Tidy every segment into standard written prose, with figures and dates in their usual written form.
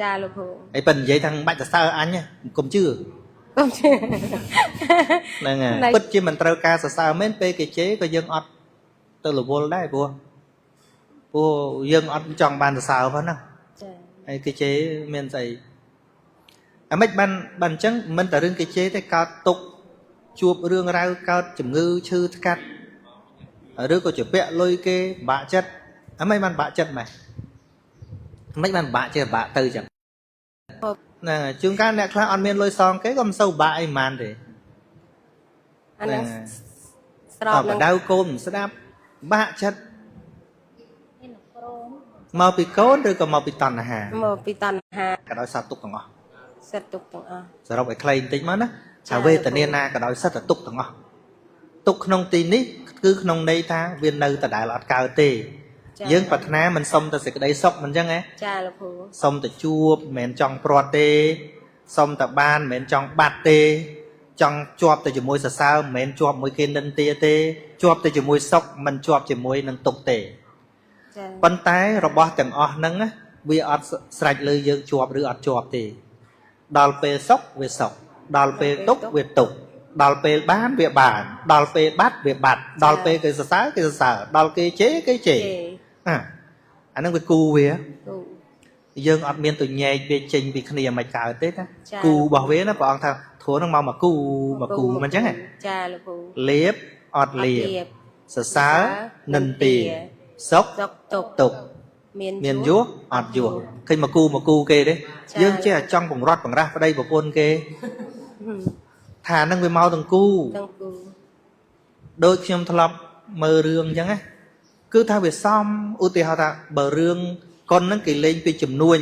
ចាលោកគ្រូ ហើយប៉ិននិយាយថាមិនបាច់សរសើរអញទេកុំជឿ កុំជឿ ហ្នឹងហើយពិតជាមិនត្រូវការសរសើរមែនពេលគេជេរក៏យើងអត់ទៅរវល់ដែរព្រោះព្រោះយើងអត់ចង់បានសរសើរផងណា ចា ហើយគេជេរមានស្អីអាម៉េចបានបានអញ្ចឹងមិនតែរឿងគេជេរទេកើតទុកជួបរឿងរ៉ាវកើតជំងឺឈឺថ្កាត់ឬក៏ជាពាក់លុយគេបាក់ចិត្តអាម៉េចបានបាក់ចិត្តម៉េចអាម៉េចបានបាក់ចេះបាក់ទៅចឹងហ្នឹងហើយជួនកាលអ្នកខ្លះអត់មានលុយសងគេក៏មិនសូវបាក់អីហ្មងទេ អាហ្នឹងស្ អ របនឹង បដៅកូនមិនស្ដាប់បាក់ចិត្តមកពីកូនឬក៏មកពីតណ្ហា មកពីតណ្ហា ក៏ដោយសារទុកទាំងអស់ សិតទុកទាំងអស់ សរុបឲ្យខ្លីបន្តិចមកណា ចា ថាវេទនាណាក៏ដោយសិតតែទុកទាំងអស់ទុកក្នុងទីនេះគឺក្នុងន័យថាវានៅដដែលអត់កើតទេ ចា យើងប្រាថ្នាមិនសុំតែសេចក្តីសុខមិនអញ្ចឹងហ៎ ចាលោកគ្រូ សុំតែជួបមិនមែនចង់ព្រាត់ទេសុំតែបានមិនមែនចង់បាត់ទេ ចង់ជាប់តែជាមួយសរសើរមិនមែនជាប់មួយគេនិន្ទាទេជាប់តែជាមួយសុខមិនជាប់ជាមួយនឹងទុក្ខទេ ចា ប៉ុន្តែរបស់ទាំងអស់ហ្នឹងណាវាអត់ស្រេចលើយើងជាប់ឬអត់ជាប់ទេដល់ពេលសុខវាសុខដល់ពេលទុក្ខវាទុក្ខដល់ពេលបានវាបានដល់ពេលបាត់វាបាត់ដល់ពេលគេសរសើរគេសរសើរដល់គេជេរគេជេរ ជេ អាអាហ្នឹងវាគូវា គូ យើងអត់មានទៅញែកវាចេញពីគ្នាមិនកើតទេណា ចា គូរបស់វាណាព្រះអង្គថាធួហ្នឹងមកមកគូមកគូមិនអញ្ចឹងហ៎ ចាលោកគ្រូ លៀបអត់លៀប អត់ សរសើរនិន្ទាសុខ សុខទុក្ខ ទុក្ខ មាន មានយោះអត់យោះឃើញមកគូមកគូគេទេ ចា យើងចេះតែចង់បង្រត់បង្រាស់ប្តីប្រពន្ធគេថាហ្នឹងវាមកទាំងគូ ទាំងគូ ដូចខ្ញុំធ្លាប់មើលរឿងអញ្ចឹងណាគឺថាវាសមឧទាហរណ៍ថាបើរឿងកុនហ្នឹងគេលេងពីចំនួន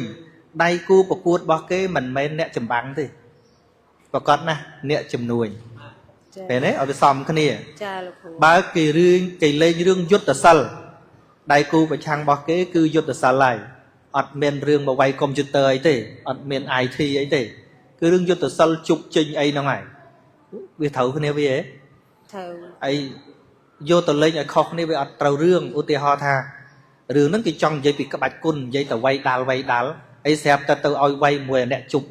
ដៃគូប្រកួតរបស់គេមិនមែនអ្នកចម្បាំងទេប្រកាសណាស់អ្នកចំនួន ចា ពេលនេះឲ្យវាសមគ្នា ចាលោកគ្រូ បើគេរឿងគេលេងរឿងយុទ្ធសិលដៃគូប្រឆាំងរបស់គេគឺយុទ្ធសិលហើយអត់មានរឿងមកវាយកុំព្យូទ័រអីទេអត់មាន IT អីទេគឺរឿងយុទ្ធសិលជប់ចេញអីហ្នឹងហើយវាត្រូវគ្នាវាហ៎ ត្រូវ អីយកទៅលេងឲ្យខុសគ្នាវាអត់ត្រូវរឿងឧទាហរណ៍ថារឿងហ្នឹងគេចង់និយាយពីក្បាច់គុណនិយាយតែវាយដាល់វាយដាល់អីស្រាប់តែទៅឲ្យវាយមួយអ្នកជប់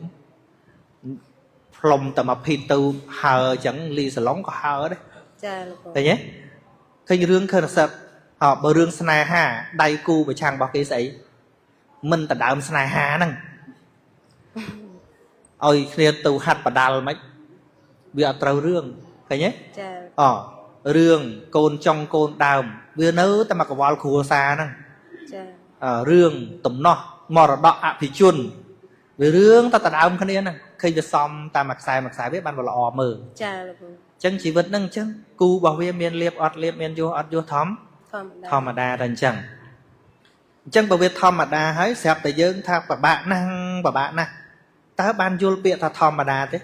ផ្លុំតែមកភីតទៅហើអញ្ចឹងលីសាឡុងក៏ហើដែរ ចាលោកគ្រូ ឃើញទេឃើញរឿងខិនសិតអបើរឿងស្នេហាដៃគូប្រឆាំងរបស់គេស្អីមិនដដើមស្នេហាហ្នឹងឲ្យគ្នាទៅហាត់បដាល់មិនវាអត់ត្រូវរឿងឃើញទេ ចា អរឿងកូនចុងកូនដើម វានៅតែមកកវល់គ្រួសារហ្នឹង ចា អរឿងទំនាស់មរតកអភិជនវារឿងតែដដើមគ្នាហ្នឹងឃើញវាសំតាមមួយខ្សែមួយខ្សែវាបានវាល្អមើល ចាលោកគ្រូ អញ្ចឹងជីវិតហ្នឹងអញ្ចឹងគូរបស់វាមានលៀបអត់លៀបមានយោះអត់យោះធម្ម ធម្មតា ធម្មតាតែអញ្ចឹងអញ្ចឹងបើវាធម្មតាហើយស្រាប់តែយើងថាពិបាកណាស់ពិបាកណាស់តើបានយល់ពាក្យថាធម្មតាទេ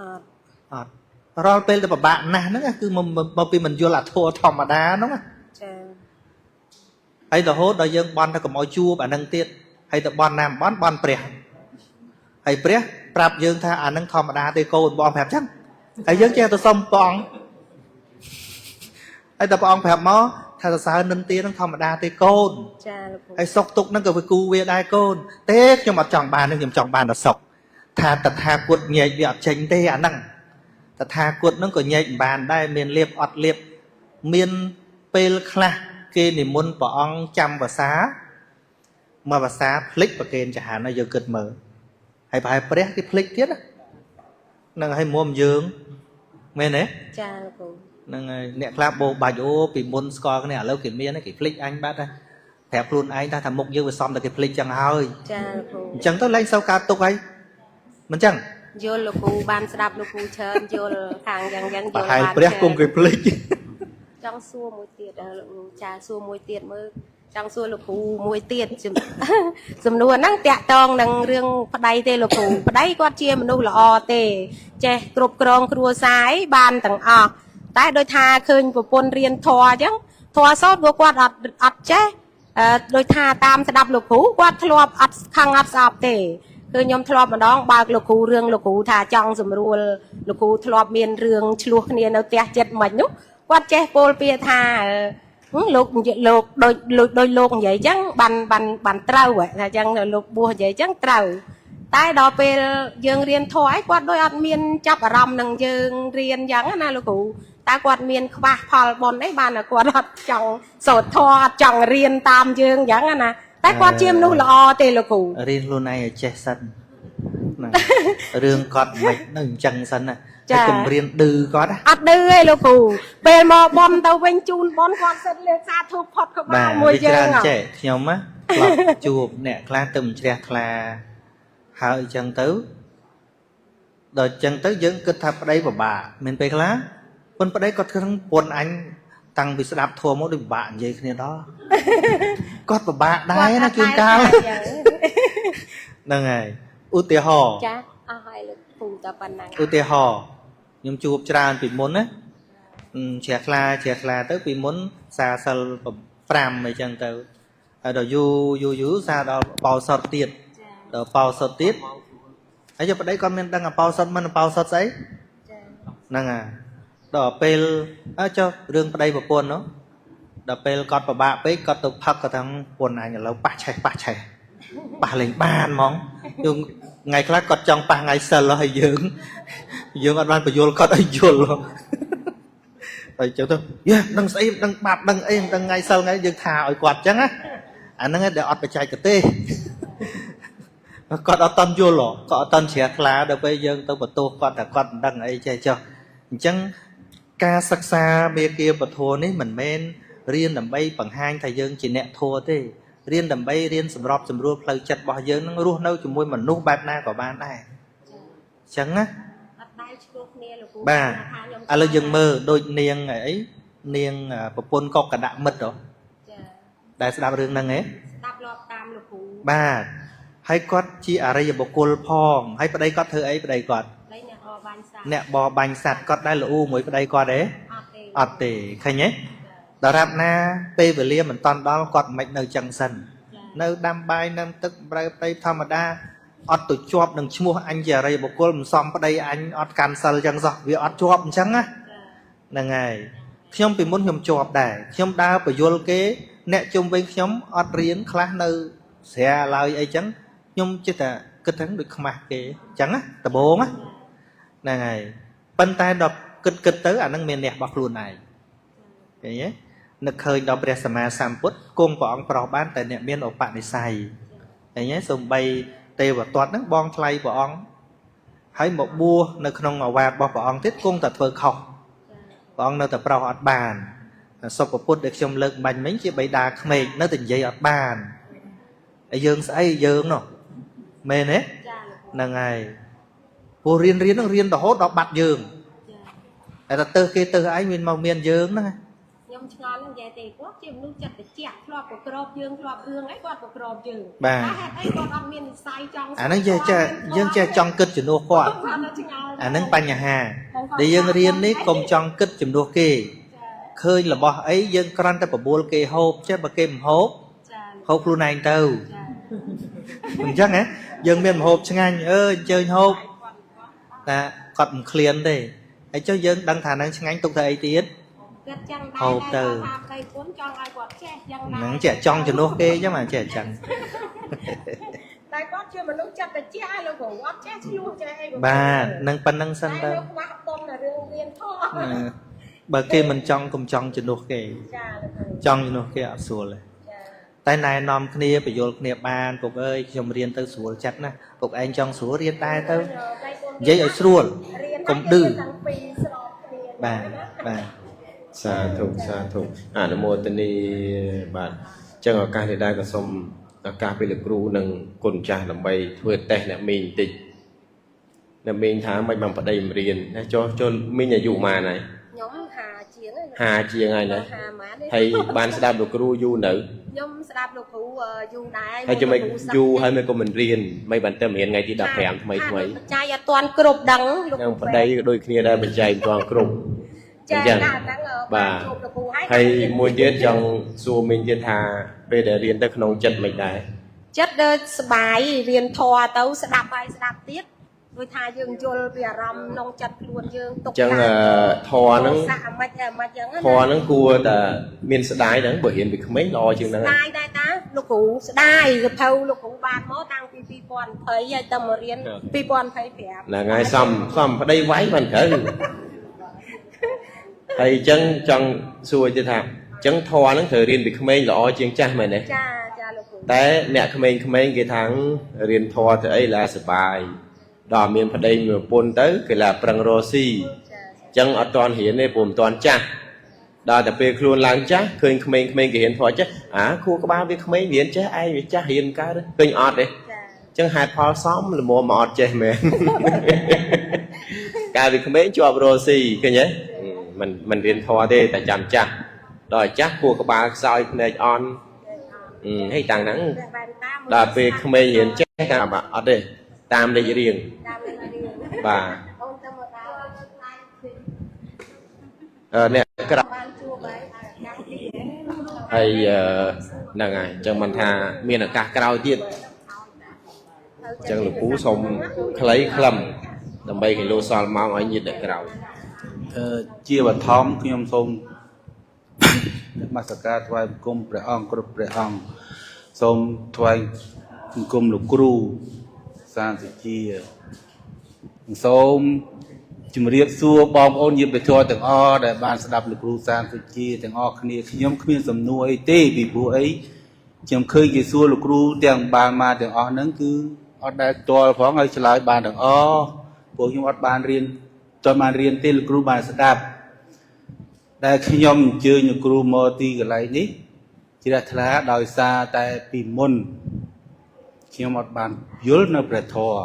អត់ អត់រាល់ពេលទៅពិបាកណាស់ហ្នឹងគឺមកមកពីមិនយល់អាធម៌ធម្មតាហ្នឹងណា ចា ហើយរហូតដល់យើងបន់ថាកុំឲ្យជួបអាហ្នឹងទៀតហើយទៅបន់ណាមិនបន់បន់ព្រះហើយព្រះប្រាប់យើងថាអាហ្នឹងធម្មតាទេកូនបងប្រាប់អញ្ចឹងហើយយើងចេះទៅសុំព្រះអង្គហើយតែព្រះអង្គប្រាប់មកថាសរសើរនិន្ទាហ្នឹងធម្មតាទេកូន ចាលោកគ្រូ ហើយសុកទុកហ្នឹងក៏វាគូវាដែរកូនទេខ្ញុំអត់ចង់បានទេខ្ញុំចង់បានតែសុកថាតថាគតញែកវាអត់ចេញទេអាហ្នឹងតថាគតហ្នឹងក៏ញែកមិនបានដែរមានលៀបអត់លៀបមានពេលខ្លះគេនិមន្តព្រះអង្គចាំភាសាមកភាសាភ្លេចប្រកេនចហានហើយយើងគិតមើលហើយប្រហែលព្រះគេភ្លេចទៀតណាហ្នឹងហើយមុំយើងមែនទេ ចាលោកគ្រូ ហ្នឹងហើយអ្នកខ្លះបោបាច់អូពីមុនស្គាល់គ្នាឥឡូវគេមានហើយគេភ្លេចអញបាត់ហើយប្រាប់ខ្លួនឯងថាថាមុខយើងវាសមតែគេភ្លេចចឹងហើយ ចាលោកគ្រូ អញ្ចឹងទៅលែងសូវកើតទុកហើយមិនចឹង យល់លោកគ្រូបានស្ដាប់លោកគ្រូច្រើនយល់ខាងយ៉ាងយ៉ាងយ ប្រហែល ល់បាន ព្រះគុំគេភ្លេច ចង់សួរមួយទៀតអឺលោកគ្រូចាសួរមួយទៀតមើលចង់សួរលោកគ្រូមួយទៀត សំ សំណួរហ្នឹងតាក់តងនឹងរឿងប្តីទេលោកគ្រូប្តីគាត់ជាមនុស្សល្អទេ ចេះគ្រប់គ្រងគ្រួសារអីបានទាំងអស់តែដោយថាឃើញប្រពន្ធរៀនធម៌អញ្ចឹងធម៌សូត្រព្រោះគាត់អត់អត់ចេះអឺដោយថាតាមស្ដាប់លោកគ្រូគាត់ធ្លាប់អត់ខឹងអត់ស្អប់ទេគឺខ្ញុំធ្លាប់ម្ដងបើកលោកគ្រូរឿងលោកគ្រូថាចង់សម្រួលលោកគ្រូធ្លាប់មានរឿងឆ្លោះគ្នានៅផ្ទះចិត្តមិញនោះគាត់ចេះពោលពាក្យថាអឺ លោកលោកដូចលោកដូចលោកនិយាយចឹងបានបានបានត្រូវហ៎ថាចឹងលោកបួសនិយាយចឹងត្រូវតែដល់ពេលយើងរៀនធម៌អីគាត់ដូចអត់មានចាប់អារម្មណ៍នឹងយើងរៀនចឹងណាលោកគ្រូតើគាត់មានខ្វះផលបុណ្យអីបានតែគាត់អត់ចង់សូត្រធម៌អត់ចង់រៀនតាមយើងចឹងណាតែគាត់ជាមនុស្សល្អទេលោកគ្រូ រៀនខ្លួនឯងឲ្យចេះសិនណារឿងគាត់មិននៅអញ្ចឹងសិនណាហើយកុំរៀនឌឺគាត់ណា អត់ឌឺទេលោកគ្រូពេលមកប៉ុនទៅវិញជូនប៉ុនគាត់សិតលើកសាធុផុតក្បាល បាទ មួយ វា យើងហ៎ ច្រើនចេះខ្ញុំណាធ្លាប់ជួបអ្នកខ្លះទៅមិនជ្រះថ្លាហើយអញ្ចឹងទៅដល់អញ្ចឹងទៅយើងគិតថាប្តីពិបាកមានពេលខ្លះប៉ុនប្តីគាត់គិតថាពន់អញតាំងពីស្ដាប់ធម៌មកដូចពិបាកនិយាយគ្នាដល់គាត់ពិបាកដែរណាជួនកាលហ្នឹងហើយឧទាហរណ៍ ចាអស់ហើយលោកគ្រូតែប៉ុណ្ណឹង ឧទាហរណ៍ខ្ញុំជួបច្រើនពីមុនណាជ្រះថ្លាជ្រះថ្លាទៅពីមុនសាសិល5អីចឹងទៅហើយដល់យូរយូរយូរសាដល់បោសុតទៀតដល់បោសុតទៀតហើយយកប្តីគាត់មានដឹងអបោសុតមិនអបោសុតស្អីហ្នឹងហើយដល់ពេលអើចុះរឿងប្តីប្រពន្ធនោះដល់ពេលគាត់ពិបាកពេកគាត់ទៅផឹកគាត់ថាប្រពន្ធអញឥឡូវប៉ះឆេះប៉ះឆេះប៉ះលេងបានហ្មងយើងថ្ងៃខ្លះគាត់ចង់ប៉ះថ្ងៃសិលហើយយើងយើងអត់បានបញ្យល់គាត់ឲ្យយល់ហើយចឹងទៅយេដឹងស្អីដឹងបាបដឹងអីដឹងថ្ងៃសិលថ្ងៃយើងថាឲ្យគាត់ចឹងណាអាហ្នឹងឯងដែលអត់បច្ចេកទេសគាត់អត់តន់យល់គាត់អត់តន់ជ្រះថ្លាដល់ពេលយើងទៅបន្ទោសគាត់តែគាត់មិនដឹងអីចេះចុះអញ្ចឹងការសិក្សាមេគាពធនេះមិនមែនរៀនដើម្បីបង្ហាញថាយើងជាអ្នកធัวទេរៀនដើម្បីរៀនសម្របសម្រួលផ្លូវចិត្តរបស់យើងនឹងរស់នៅជាមួយមនុស្សបែបណាក៏បានដែរអញ្ចឹងណា អត់ដែលឆ្លោះគ្នាលោកគ្រូ បាទ ថាខ្ញុំ ឥឡូវយើងមើលដូចនាងអីនាងប្រពន្ធកកដមិត្តហ៎ ចា ដែលស្ដាប់រឿងហ្នឹងឯង ស្ដាប់រាប់តាមលោកគ្រូ បាទហើយគាត់ជាអរិយបុគ្គលផងហើយប្តីគាត់ធ្វើអីប្តីគាត់ ប្តីអ្នកបបាញ់សា អ្នកបរបាញ់សัตว์គាត់ដែលល្អូមួយប្តីគាត់ទេ អត់ទេ អត់ទេឃើញទេដរាបណាពេលវេលាមិនតាន់ដល់គាត់មិននៅចឹងសិននៅដាំបាយនៅទឹកប្រៅប្តីធម្មតាអត់ទៅជាប់នឹងឈ្មោះអញជាអរិយបុគ្គលមិនសមប្តីអញអត់កាន់សិលចឹងសោះវាអត់ជាប់អញ្ចឹងណាហ្នឹងហើយខ្ញុំពីមុនខ្ញុំជាប់ដែរខ្ញុំដើរបញ្យលគេ អ្នកជុំវិញខ្ញុំអត់រៀនខ្លះនៅស្រាឡើយអីចឹងខ្ញុំចេះតែគិតថាដូចខ្មាស់គេអញ្ចឹងណាដំបូងណាហ្នឹងហើយប៉ុន្តែដល់គិតគិតទៅអាហ្នឹងមានអ្នករបស់ខ្លួនឯងឃើញទេនឹកឃើញដល់ព្រះសម្មាសម្ពុទ្ធគង់ព្រះអង្គប្រោសបានតែអ្នកមានឧបនិស្ស័យឃើញទេសំបីទេវទត្តហ្នឹងបងថ្លៃព្រះអង្គហើយមកបួសនៅក្នុងអាវាតរបស់ព្រះអង្គទៀតគង់តែធ្វើខុសព្រះអង្គនៅតែប្រោសអត់បានសុពពុទ្ធដែលខ្ញុំលើកបាញ់មិញជាបិតាក្មេកនៅតែនិយាយអត់បានហើយយើងស្អីយើងនោះមែនទេ ចាលោកគ្រូ ហ្នឹងហើយព្រោះរៀនរៀនហ្នឹងរៀនរហូតដល់បាត់យើង ចា តែទៅគេទៅឯងមានមកមានយើងហ្នឹង ខ្ញុំឆ្ងល់ហ្នឹងនិយាយទេគាត់ជាមនុស្សចិត្តត្រជាក់ធ្លាប់ប្រក្របយើងធ្លាប់រឿងអីគាត់ប្រក្របយើង បាទ តែហេតុអីគាត់អត់មាននិស្ស័យចង់ អាហ្នឹងយើងចេះយើងចេះចង់គិតជំនួសគាត់ គាត់នៅឆ្ងល់ អាហ្នឹងបញ្ហាដែលយើងរៀននេះកុំចង់គិតជំនួសគេ ចា ឃើញរបស់អីយើងគ្រាន់តែបបួលគេហូបចេះបើគេមិនហូប ចា ហូបខ្លួនឯងទៅ ចា អញ្ចឹងហ៎យើងមានម្ហូបឆ្ងាញ់អើយអញ្ជើញហូបតែគាត់មិនឃ្លានទេហើយចុះយើងដឹងថាហ្នឹងឆ្ងាញ់ទុកទៅអីទៀត គាត់ចឹងដែរ ហូបទៅ តែគាត់ថាប្តីគុណចង់ឲ្យគាត់ចេះចឹងដែរ ហ្នឹងចេះចង់ជំនួសគេអញ្ចឹងបាទចេះអញ្ចឹង តែគាត់ជាមនុស្សចិត្តត្រជាក់ហើយលោកគ្រូអត់ចេះឆ្លោះចេះអីក៏ បាទនឹងប៉ុណ្្នឹងសិន តែ ទៅ លោកខ្វះប៉ុនតែរឿងរៀនធម៌ ណាបើគេមិនចង់កុំចង់ជំនួសគេ ចាលោកគ្រូ ចង់ជំនួសគេអត់ស្រួលទេ ចា តែណែនាំគ្នាបញ្យល់គ្នាបានពុកអើយខ្ញុំរៀនទៅស្រួលចិត្តណាពុកឯងចង់ស្រួលរៀនដែរទៅនិយាយឲ្យស្រួល រៀនក ុំឌឺ តាំងពីស្របគ្នា បាទបាទ សាធុសាធុអនុមោទនីបាទអញ្ចឹងឱកាសនេះដែរក៏សូមឱកាសពីលោកគ្រូនិងគុណម្ចាស់ដើម្បីធ្វើតេស្តអ្នកមីងបន្តិចអ្នកមីងថាមិនបានប្តីមិនរៀនណាចុះចូលមីងអាយុប៉ុន្មានហើយ ខ្ញុំហាជាងហើយ 50ជាងហើយណា ហាម៉ានទេ ហើយបានស្ដាប់លោកគ្រូយូរនៅ ខ្ញុំស្ដាប់លោកគ្រូយូរដែរ ហើយចាំមិនយូរហើយមិនក៏មិនរៀនមិនបានទៅរៀនថ្ងៃទី15ថ្មីថ្មី បច្ច័យអត់ទាន់គ្រប់ដឹងលោក នឹងប្តីក៏ដូចគ្នាដែរបច្ច័យមិនទាន់គ្រប់ ចា អញ្ចឹង ណាហ្នឹង បាទ ជួបលោកគ្រូហើយ ហើយមួយទៀតចង់សួរមីងទៀតថាពេលដែលរៀនទៅក្នុងចិត្តមិនដែរ ចិត្តដូចសប្បាយរៀនធម៌ទៅស្ដាប់ហើយស្ដាប់ទៀត ដូចថាយើងយល់ពីអារម្មណ៍ក្នុងចិត្តខ្លួនយើងទុក អញ្ចឹងធរហ្នឹង សាក់អាម៉េចអាម៉េចអញ្ចឹងណា ធរហ្នឹងគួរតែមានស្ដាយហ្នឹងបើរៀនពីក្មេងល្អជាងហ្នឹង ស្ដាយដែរតាលោកគ្រូស្ដាយសភៅលោកគ្រូបានមកតាំងពី2020ហើយទៅមករៀន2025 ហ្នឹងហើយសំសំប្តីវាយបានត្រូវហើយអញ្ចឹងចង់សួរទៀតថាអញ្ចឹងធរហ្នឹងត្រូវរៀនពីក្មេងល្អជាងចាស់មែនទេ ចាចាលោកគ្រូ តែអ្នកក្មេងៗគេថារៀនធរទៅអីឡាសបាយដល់មានប្តីមានប្រពន្ធទៅគេឡាប្រឹងរស់ស៊ី ចា អញ្ចឹងអត់ទាន់រៀនទេព្រោះមិនទាន់ចាស់ដល់តែពេលខ្លួនឡើងចាស់ឃើញក្មេងៗគេរៀនធម៌ចេះអាខួរក្បាលវាក្មេងរៀនចេះឯងវាចាស់រៀនកើតឃើញអត់ទេ ចា អញ្ចឹងហេតុផលសមល្មមមកអត់ចេះមែន កាលពីក្មេងជាប់រស់ស៊ីឃើញទេមិនមិនរៀនធម៌ទេតែចាំចាស់ដល់ចាស់ខួរក្បាលខ្សោយភ្នែកអន់ហើយតាំងហ្នឹង ព្រះវ៉ែនតាមួយ ដល់ពេលក្មេងរៀនចេះតាមអត់ទេតាមលេខរៀង តាមលេខរៀង បាទ អូនទៅមកដល់ អ្នកក្រៅ បានជួបហើយអាកាសទី ហើយហ្នឹងហើយអញ្ចឹងមិនថាមានឱកាសក្រោយទៀតអញ្ចឹងលោកពូសូមខ្លីខ្លឹមដើម្បីគីឡូសល់ម៉ោងឲ្យញាតិអ្នកក្រោយ ជាបឋមខ្ញុំសូម នមស្ការថ្វាយបង្គំព្រះអង្គគ្រប់ព្រះអង្គសូមថ្វាយបង្គំលោកគ្រូសានសុជាសូមជម្រាបសួរបងប្អូនញាតិធម៌ទាំងអស់ដែលបានស្ដាប់លោកគ្រូសានសុជាទាំងអស់គ្នាខ្ញុំគ្មានសំណួរអីទេពីព្រោះអីខ្ញុំឃើញគេសួរលោកគ្រូទាំងបានមកទាំងអស់ហ្នឹងគឺអត់ដែលទាល់ផងហើយឆ្លើយបានទាំងអស់ព្រោះខ្ញុំអត់បានរៀនតើបានរៀនទេលោកគ្រូបានស្ដាប់ ដែលខ្ញុំអញ្ជើញលោកគ្រូមកទីកន្លែងនេះជ្រះថ្លាដោយសារតែពីមុនខ្ញុំអត់បានយល់នៅព្រះធម៌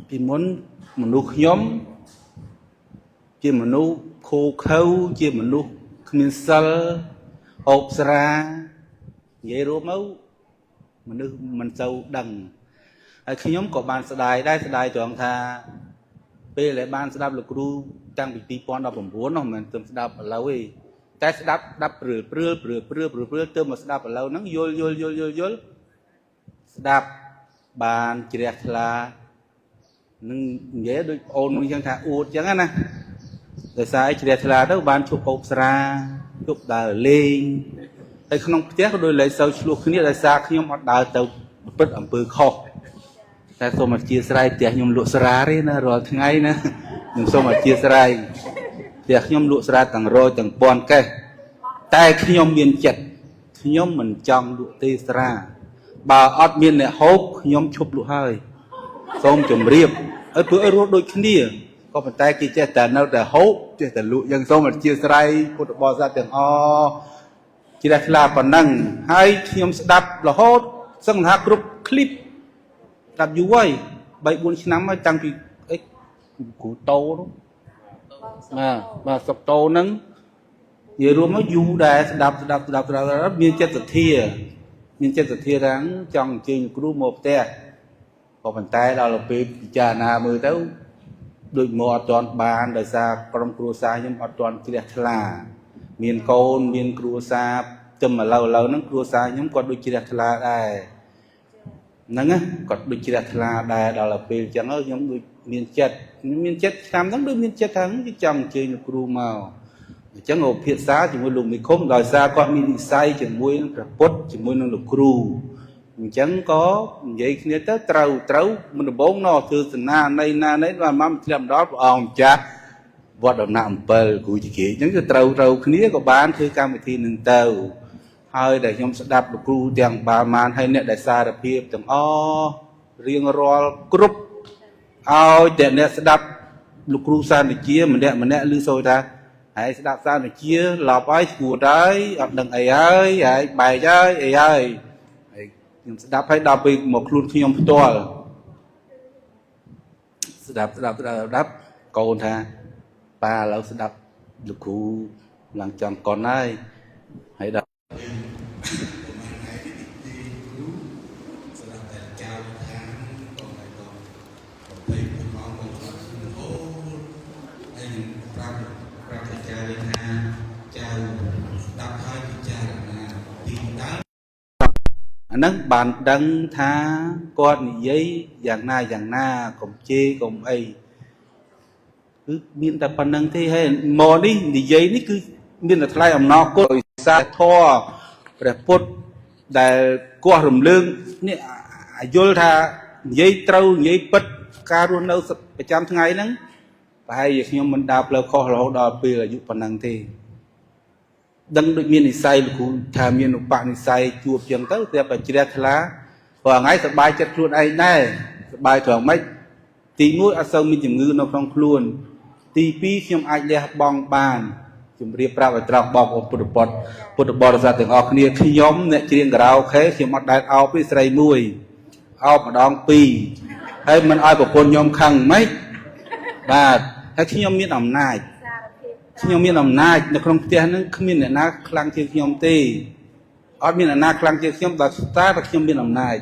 ពីមុនមនុស្សខ្ញុំជាមនុស្សខូខើជាមនុស្សគ្មានសិលហូបស្រានិយាយរួមមកមនុស្សមិនសូវដឹងហើយខ្ញុំក៏បានស្ដាយដែរស្ដាយត្រង់ថា ពេលដែលបានស្ដាប់លោកគ្រូតាំងពី2019នោះមិនមែនទើបស្ដាប់ឥឡូវទេតែស្ដាប់ស្ដាប់ព្រឿលព្រឿលព្រឿលព្រឿលព្រឿលព្រឿលទើបមកស្ដាប់ឥឡូវហ្នឹងយល់យល់យល់យល់យល់ស្ដាប់បានជ្រះថ្លានឹងនិយាយដូចអូនមួយចឹងថាអួតចឹងណាដោយសារឯជ្រះថ្លាទៅបានឈប់ហូបស្រាឈប់ដើរលេងហើយក្នុងផ្ទះក៏ដូចលែងសូវឆ្លោះគ្នាដោយសារខ្ញុំអត់ដើរទៅប្រព្រឹត្តអំពើខុស តែសូមអធិស្ឋានផ្ទះខ្ញុំលក់ស្រាទេណារាល់ថ្ងៃណាខ្ញុំសូមអធិស្ឋានផ្ទះខ្ញុំលក់ស្រាទាំងរយទាំងពាន់កេះតែខ្ញុំមានចិត្តខ្ញុំមិនចង់លក់ទេស្រាបើអត់មានអ្នកហូបខ្ញុំឈប់លក់ហើយសូមជម្រាបឲ្យព្រោះឲ្យរស់ដូចគ្នាក៏ប៉ុន្តែគេចេះតែនៅតែហូបចេះតែលក់យ៉ាងសូមអធិស្ឋានពុទ្ធបរិស័ទទាំងអស់ជ្រះថ្លាប៉ុណ្ណឹងហើយខ្ញុំស្ដាប់រហូតសឹងថាគ្រប់ឃ្លីប ស្ដាប់យូរហើយ3 4ឆ្នាំហើយតាំងពីអីគ្រូតោនោះបាទបាទសុកតោហ្នឹងនិយាយរួមមកយូរដែរស្ដាប់ស្ដាប់ស្ដាប់ស្ដាប់ស្ដាប់មានចិត្តសទ្ធាមានចិត្តសទ្ធាថាចង់អញ្ជើញគ្រូមកផ្ទះក៏ប៉ុន្តែដល់ពេលពិចារណាមើលទៅដូចមកអត់ទាន់បានដោយសារក្រុមគ្រួសារខ្ញុំអត់ទាន់ជ្រះថ្លា មានកូនមានគ្រួសារទឹមឥឡូវឥឡូវហ្នឹងគ្រួសារខ្ញុំគាត់ដូចជ្រះថ្លាដែរ ហ្នឹងណាគាត់ដូចជ្រះថ្លាដែរដល់ពេលអញ្ចឹងហើយខ្ញុំដូចមានចិត្តខ្ញុំមានចិត្តឆ្នាំហ្នឹងដូចមានចិត្តថាគេចង់អញ្ជើញលោកគ្រូមកអញ្ចឹងឧភាសាជាមួយលោកមេឃុំដោយសារគាត់មាននិស្ស័យជាមួយនឹងព្រះពុទ្ធជាមួយនឹងលោកគ្រូអញ្ចឹងក៏និយាយគ្នាទៅត្រូវត្រូវមុនដំបូងណោះធ្វើសនានៃណានៃបានមកធ្លាក់មកដល់ព្រះអង្គម្ចាស់វត្តដំណាក់អំពិលគ្រូជាគេអញ្ចឹងទៅត្រូវត្រូវគ្នាក៏បានធ្វើកម្មវិធីនឹងទៅ ហើយដែលខ្ញុំស្ដាប់លោកគ្រូទាំងបាល់ម៉ានហើយអ្នកដែលសារភាពទាំងអស់រៀងរាល់គ្រប់ឲ្យតែអ្នកស្ដាប់លោកគ្រូសានជាម្នាក់ម្នាក់ឮសូរថាហើយស្ដាប់សានជាឡប់ហើយស្គួតហើយអត់ដឹងអីហើយហើយបែកហើយអីហើយហើយខ្ញុំស្ដាប់ហើយដល់ពេលមកខ្លួនខ្ញុំផ្ទាល់ស្ដាប់ស្ដាប់ស្ដាប់ស្ដាប់កូនថាប៉ាឥឡូវស្ដាប់លោកគ្រូឡើងចង់កុនហើយហើយដល់ ស្រាប់តែចៅខាងបងតែក24ម៉ោងបងខ្លះអូហើយខ្ញុំប្រាប់ប្រាប់ទៅចៅវិញថាចៅស្ដាប់ហើយពិចារណាទីដើម អា ហ្នឹងបានដឹងថាគាត់និយាយយ៉ាងណាយ៉ាងណាកុំជេរកុំអីគឺមានតែប៉ុណ្្នឹងទេហើយមកនេះនិយាយនេះគឺមានតែថ្លែងអំណរគុណដោយសារធម៌ព្រះពុទ្ធដែលគោះរំលើងនេះអាយល់ថានិយាយត្រូវនិយាយពិតការរស់នៅប្រចាំថ្ងៃហ្នឹងប្រហែលជាខ្ញុំមិនដើរផ្លូវខុសរហូតដល់ពេលអាយុប៉ុណ្ណឹងទេ ដឹងដូចមាននិស័យលោកគ្រូថាមានឧបនិស្ស័យជួបចឹងទៅតែបើជ្រះថ្លាព្រោះថ្ងៃសប្បាយចិត្តខ្លួនឯងដែរសប្បាយត្រង់ម៉េចទី1អត់សូវមានជំងឺនៅក្នុងខ្លួន ទី2ខ្ញុំអាចលះបង់បានជំរាបប្រាប់ឲ្យត្រង់បងប្អូនពុទ្ធពុទ្ធពុទ្ធបរិស័ទទាំងអស់គ្នាខ្ញុំអ្នកច្រៀងការ៉ាអូខេខ្ញុំអត់ដែលអោបទេស្រីមួយអោបម្ដងពីរហើយមិនឲ្យប្រពន្ធខ្ញុំខឹងម៉េចបាទហើយខ្ញុំមានអំណាច ខ្ញុំមានអំណាចនៅក្នុងផ្ទះហ្នឹងគ្មានអ្នកណាខ្លាំងជាងខ្ញុំទេអត់មានអ្នកណាខ្លាំងជាងខ្ញុំដល់ស្តាតែខ្ញុំមានអំណាច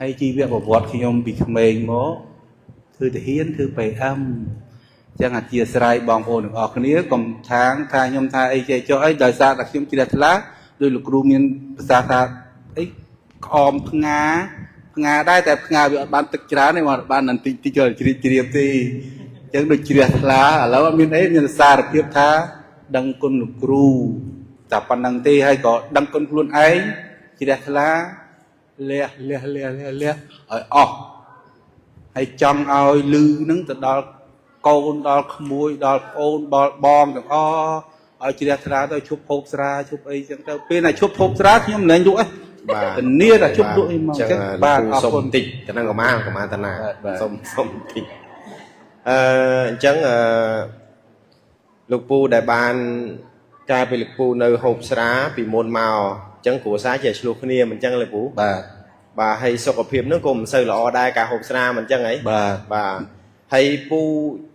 ហើយជីវប្រវត្តិខ្ញុំពីក្មេងមកធ្វើទាហានធ្វើ PM ចឹងអធិស្ឋានបងប្អូនទាំងអស់គ្នាកុំថាងថាខ្ញុំថាអីចេះចុះអីដោយសារតែខ្ញុំជ្រះថ្លាដោយលោកគ្រូមានប្រសាសន៍ថាអីក្អមផ្ងាផ្ងាដែរតែផ្ងាវាអត់បានទឹកច្រើនទេមកបានបន្តិចតិចចូលជ្រាបជ្រាបទេ ចឹងដូចជ្រះថ្លាឥឡូវអត់មានអីមានសារភាពថាដឹងគុណលោកគ្រូតែប៉ុណ្្នឹងទេហើយក៏ដឹងគុណខ្លួនឯងជ្រះថ្លាលះលះលះលះលះឲ្យអស់ហើយចង់ឲ្យលឺនឹងទៅដល់កូនដល់ក្មួយដល់ប្អូនដល់បងទាំងអស់ឲ្យជ្រះថ្លាទៅឈប់ហូបស្រាឈប់អីចឹងទៅពេលណាឈប់ហូបស្រាខ្ញុំមិនលែងលក់ឯង បាទ ធានាថាឈប់លក់អីមក ចឹង ចឹងបាទ លោកគ្រូ អរគុណ សុំបន្តិចតែហ្នឹងកម្មាកម្មាតាណា បាទបាទ សុំសុំបន្តិចអឺអញ្ចឹងអឺលោកពូដែលបានកាលពីលោកពូនៅហូបស្រាពីមុនមកអញ្ចឹងគ្រួសារជាឆ្លោះគ្នាមិនអញ្ចឹងលោកពូ បាទ បាទហើយសុខភាពហ្នឹងក៏មិនសូវល្អដែរការហូបស្រាមិនអញ្ចឹងហី បាទ បាទហើយពូ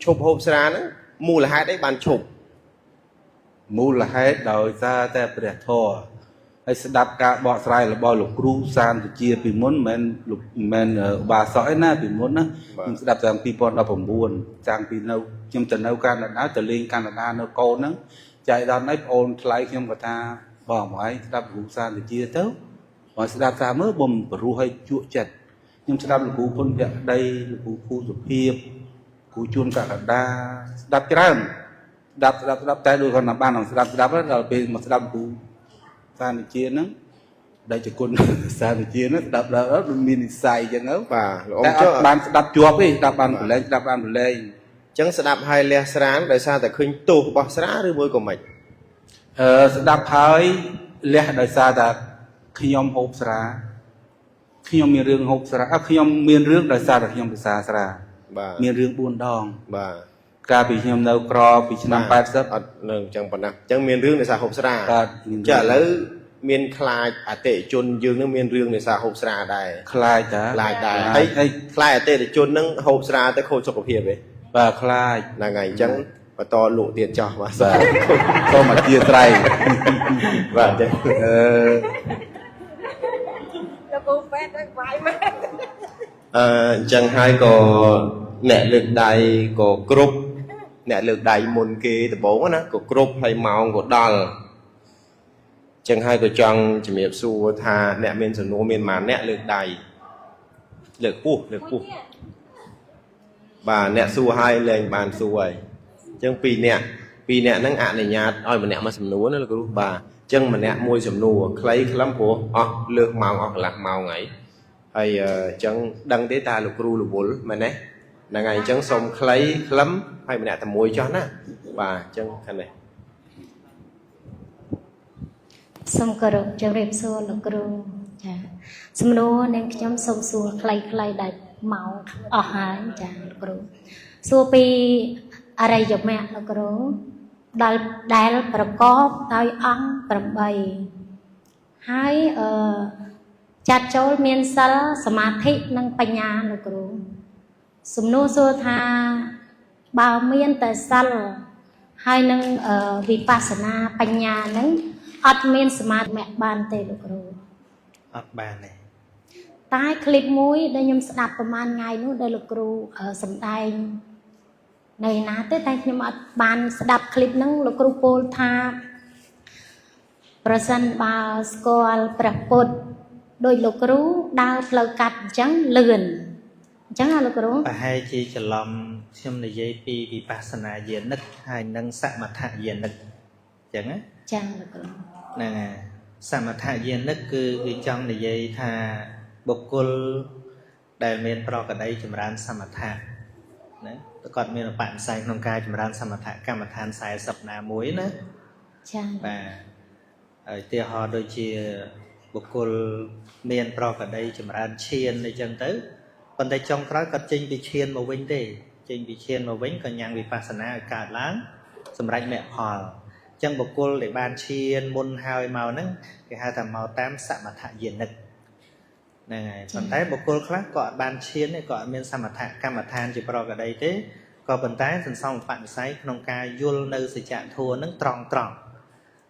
ឈប់ហូបស្រាហ្នឹងមូលហេតុអីបានឈប់ មូលហេតុដោយសារតែព្រះធម៌ហើយស្ដាប់ការបកស្រាយរបស់លោកគ្រូសានវិជាពីមុនមិនមែនលោកមិនមែនឧបាសកឯណាពីមុនណាខ្ញុំស្ដាប់តាំង2019តាំងពីនៅខ្ញុំទៅនៅកាណាដាទៅលេងកាណាដានៅកូនហ្នឹងចែកដល់នេះប្អូនថ្លៃខ្ញុំក៏ថាបងបងឯងស្ដាប់លោកគ្រូសានវិជាទៅបងស្ដាប់ថាមើលបំព្រោះឲ្យជក់ចិត្តខ្ញុំស្ដាប់លោកគ្រូពុនភក្តីលោកគ្រូគូសុភាពគ្រូជួនកកដាស្ដាប់ច្រើន ស្ដាប់ស្ដាប់ស្ដាប់តែដូចគាត់ណាបានស្ដាប់ស្ដាប់ដល់ពេលមកស្ដាប់គ្រូសានិជាហ្នឹងដែលជាគុណ សានិជាហ្នឹងស្ដាប់ដល់ដូចមាននិស្ស័យអញ្ចឹងទៅ បាទលោកអ៊ំ តែអ ចុះ ត់បានស្ដាប់ជាប់ទេស្ដាប់បានប្រឡែងស្ដាប់បានប្រឡែង អញ្ចឹងស្ដាប់ហើយលះស្រាដោយសារតែឃើញទោសរបស់ស្រាឬមួយក៏មិន អឺស្ដាប់ហើយលះដោយសារតែខ្ញុំហូបស្រាខ្ញុំមានរឿងហូបស្រាអ่ะខ្ញុំមានរឿងដោយសារតែខ្ញុំពិសាស្រា បាទ មានរឿង4ដង បាទ កាលពីខ្ញុំនៅក្រពីឆ្នាំ80 អត់នៅអញ្ចឹងប៉ុណ្ណាអញ្ចឹងមានរឿងដោយសារហូបស្រា បាទមាន ចាឥឡូវមានខ្លាចអតិថិជនយើងនឹងមានរឿងដោយសារហូបស្រាដែរ ខ្លាចតា ខ្លាចដែរ ហើ ហើយ យ ខ្លាចអតិថិជននឹងហូបស្រាទៅខូចសុខភាពឯង បាទខ្លាច ហ្នឹងហើយអញ្ចឹងបន្តលក់ទៀតចោះបាទ បាទសូមអធិស្ឋាន បាទអញ្ចឹង អឺ លោកគ្រូពេទ្យទៅវាយមែន អឺអញ្ចឹងហើយក៏អ្នកលើកដៃក៏គ្រប់អ្នកលើកដៃមុនគេដំបូងណាក៏គ្រប់ហើយម៉ោងក៏ដល់អញ្ចឹងហើយក៏ចង់ជំរាបសួរថាអ្នកមានសំណួរមានប៉ុន្មានអ្នកលើកដៃលើកពោះលើកពោះបាទអ្នកសួរហើយលែងបានសួរហើយអញ្ចឹងពីរអ្នកពីរអ្នកហ្នឹងអនុញ្ញាតឲ្យម្នាក់មួយសំណួរណាលោកគ្រូបាទអញ្ចឹងម្នាក់មួយសំណួរខ្លីខ្លឹមព្រោះអស់លើកម៉ោងអស់កន្លះម៉ោងហើយ ហើយអញ្ចឹងដឹងទេតាលោកគ្រូរវល់មែនទេហ្នឹងហើយអញ្ចឹងសូមខ្លីខ្លឹមហើយម្នាក់តែមួយចុះណាបាទអញ្ចឹងខាងនេះ សូមគោរពជម្រាបសួរលោកគ្រូចាសំណួរនាងខ្ញុំសូមសួរខ្លីៗដែលម៉ោងអស់ហើយចាលោកគ្រូសួរពីអរិយមគ្គលោកគ្រូដល់ដែលប្រកបដោយអង្គ8ហើយអឺចាត់ចូលមានសិលសមាធិនិងបញ្ញាលោកគ្រូសំណួរសួរថាបើមានតែសិលហើយនឹងវិបស្សនាបញ្ញានឹងអត់មានសមាធិបានទេលោកគ្រូ អត់បានទេ តែคลิปមួយដែលខ្ញុំស្ដាប់ប្រហែលថ្ងៃនោះដែលលោកគ្រូសម្ដែងនៅណាទេតែខ្ញុំអត់បានស្ដាប់คลิปហ្នឹងលោកគ្រូពោលថាប្រសិនបើស្គាល់ព្រះពុទ្ធ ដោយលោកគ្រូដើរផ្លូវកាត់អញ្ចឹងលឿនអញ្ចឹងណាលោកគ្រូ ប្រហែលជាច្រឡំខ្ញុំនិយាយពីវិបស្សនាយានិកហើយនិងសមថយានិកអញ្ចឹងណា ចាលោកគ្រូ ហ្នឹងហើយសមថយានិកគឺវាចង់និយាយថាបុគ្គលដែលមានប្រកដីចម្រើនសមថៈណាគាត់មានឧបនិស្ស័យក្នុងការចម្រើនសមថកម្មដ្ឋាន40ណាមួយណា ចា បាទហើយឧទាហរណ៍ដូចជាបុគ្គលមានប្រកដីចម្រើនឈានអីចឹងទៅប៉ុន្តែចុងក្រោយគាត់ចេញពីឈានមកវិញទេចេញពីឈានមកវិញក៏ញ៉ាំងវិបស្សនាឲ្យកើតឡើងសម្រេចមគ្គផលអញ្ចឹងបុគ្គលដែលបានឈានមុនហើយមកហ្នឹងគេហៅថាមកតាមសមថយានិកហ្នឹងហើយប៉ុន្តែបុគ្គលខ្លះក៏អត់បានឈានទេក៏អត់មានសមថកម្មដ្ឋានជាប្រកដីទេក៏ប៉ុន្តែសន្សំឧបនិស្ស័យក្នុងការយល់នៅសច្ចធម៌ហ្នឹងត្រង់ត្រង់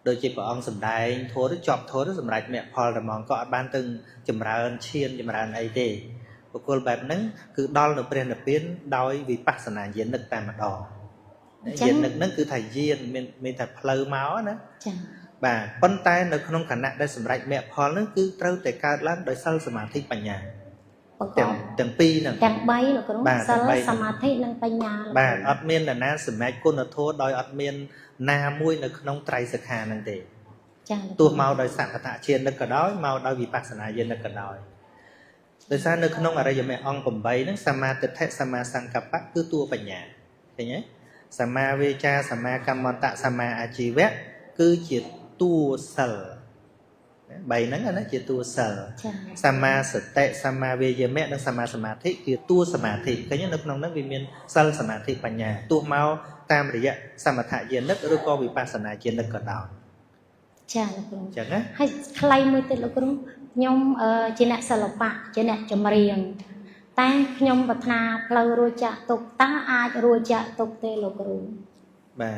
ដូចជាព្រះអង្គសម្ដែងធម៌ទៅជាប់ធម៌ទៅសម្រេចមគ្គផលតែហ្មងក៏អត់បានទៅចម្រើនឈានចម្រើនអីទេបុគ្គលបែបហ្នឹងគឺដល់នៅព្រះនិព្វានដោយវិបស្សនាយានិកតែម្ដងយានិកហ្នឹងគឺថាយានមានតែផ្លូវមកណា ចា បាទប៉ុន្តែនៅក្នុងខណៈដែលសម្រេចមគ្គផលហ្នឹងគឺត្រូវតែកើតឡើងដោយសិលសមាធិបញ្ញា ប្រក ទាំង ប ទាំងពីរហ្នឹង ទាំង3លោកគ្រូ បាទ សិល ទាំងបីហ្នឹង សមាធិនិងបញ្ញាលោកគ្រូ បាទអត់មាននរណាសម្រេចគុណធម៌ដោយអត់មានណាមួយនៅក្នុងត្រៃសិក្ខាហ្នឹងទេ ចាលោក ទោះមកដោយសមថជានិកក៏ដោយមកដោយវិបស្សនាយានិកក៏ដោយដោយសារនៅក្នុងអរិយមគ្គអង្គ8ហ្នឹងសមាទិដ្ឋិសមាសង្កប្បៈគឺតួបញ្ញាឃើញទេសមាវាចាសមាកម្មន្តៈសមាអាជីវៈគឺជាតួសិលបីហ្នឹងណាជាតួសិល ចា សមាសតិសមាវាយាមៈនិងសមាសមាធិគឺតួសមាធិឃើញទេនៅក្នុងហ្នឹងវាមានសិលសមាធិបញ្ញាទោះមកតាមរយៈសមថយានិកឬក៏វិបស្សនាយានិកក៏ដោយ ចាលោកគ្រូ អញ្ចឹងណា ហើយខ្លីមួយទៀតលោកគ្រូខ្ញុំជាអ្នកសិល្បៈជាអ្នកចម្រៀងតែខ្ញុំប្រាថ្នាផ្លូវរួចចាក់ទុកតើអាចរួចចាក់ទុកទេលោកគ្រូ បា